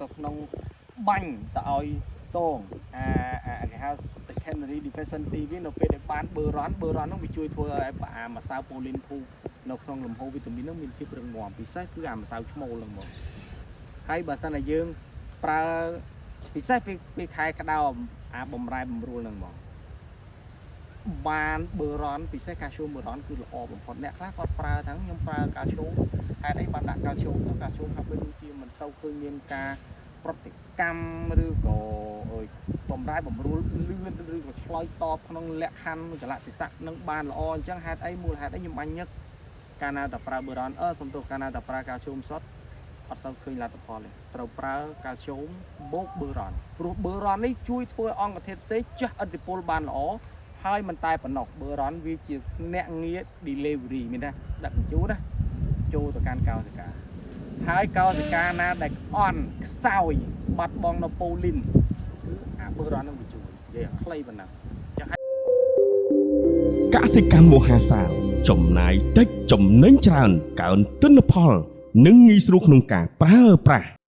ទៅក្នុងបាញ់ទៅឲ្យតងអាអាគេហៅ secondary deficiency វានៅពេលដែលបានបឺរ៉នបឺរ៉នហ្នឹងវាជួយធ្វើឲ្យអាម្សៅប៉ូលីនធូនៅក្នុងលំហូរវីតាមីនហ្នឹងមានភាពរឹងមាំពិសេសគឺអាម្សៅឈ្មោលហ្នឹងមកហើយបើសិនតែយើងប្រើពិសេសពេលពេលខែក្តៅអាបំរែបំរួលហ្នឹងមកបានបឺរ៉នពិសេសកាល់ស្យូមបឺរ៉នគឺល្អបំផុតអ្នកខ្លះគាត់ប្រើទាំងខ្ញុំប្រើកាល់ស្យូមហេតុអីបានដាក់កាល់ស្យូមទៅកាល់ស្យូមហាក់បីដូចជាមិនសូវឃើញមានការប្រតិកម្មឬក៏អើយបំរែបំរួលលឿនឬក៏ឆ្លើយតបក្នុងលក្ខខណ្ឌចលៈទេសៈនឹងបានល្អអញ្ចឹងហេតុអីមូលហេតុអីខ្ញុំបាញ់ញឹកកាលណាតែប្រើបឺរ៉នអឺសំទោសកាលណាតែប្រើកាល់ស្យូមសុទ្ធអត់សូវឃើញលទ្ធផលទេត្រូវប្រើកាល់ស្យូមបូកបឺរ៉នព្រោះបឺរ៉ននេះជួយធ្វើឲ្យអង្គធាតុផ្សេងជះឥទ្ធិពលបានល្អហើយមិនតែប៉ុណ្ណោះបឺរ៉នវាជាអ្នកងារ delivery មានថាដឹកជញ្ជូនណាចូលទៅកាន់កោសិកាហើយកោសិកាណាដែលក្អន់ខ្សោយបាត់បង់នៅប៉ូលីនគឺអាបឺរ៉ននឹងវាជួយនិយាយឲ្យខ្លីប៉ុណ្ណឹង កសិកម្មមហាសាលចំណាយតិចចំណេញច្រើនកើនទិន្នផល និងងាយស្រួលក្នុងការប្រើប្រាស់។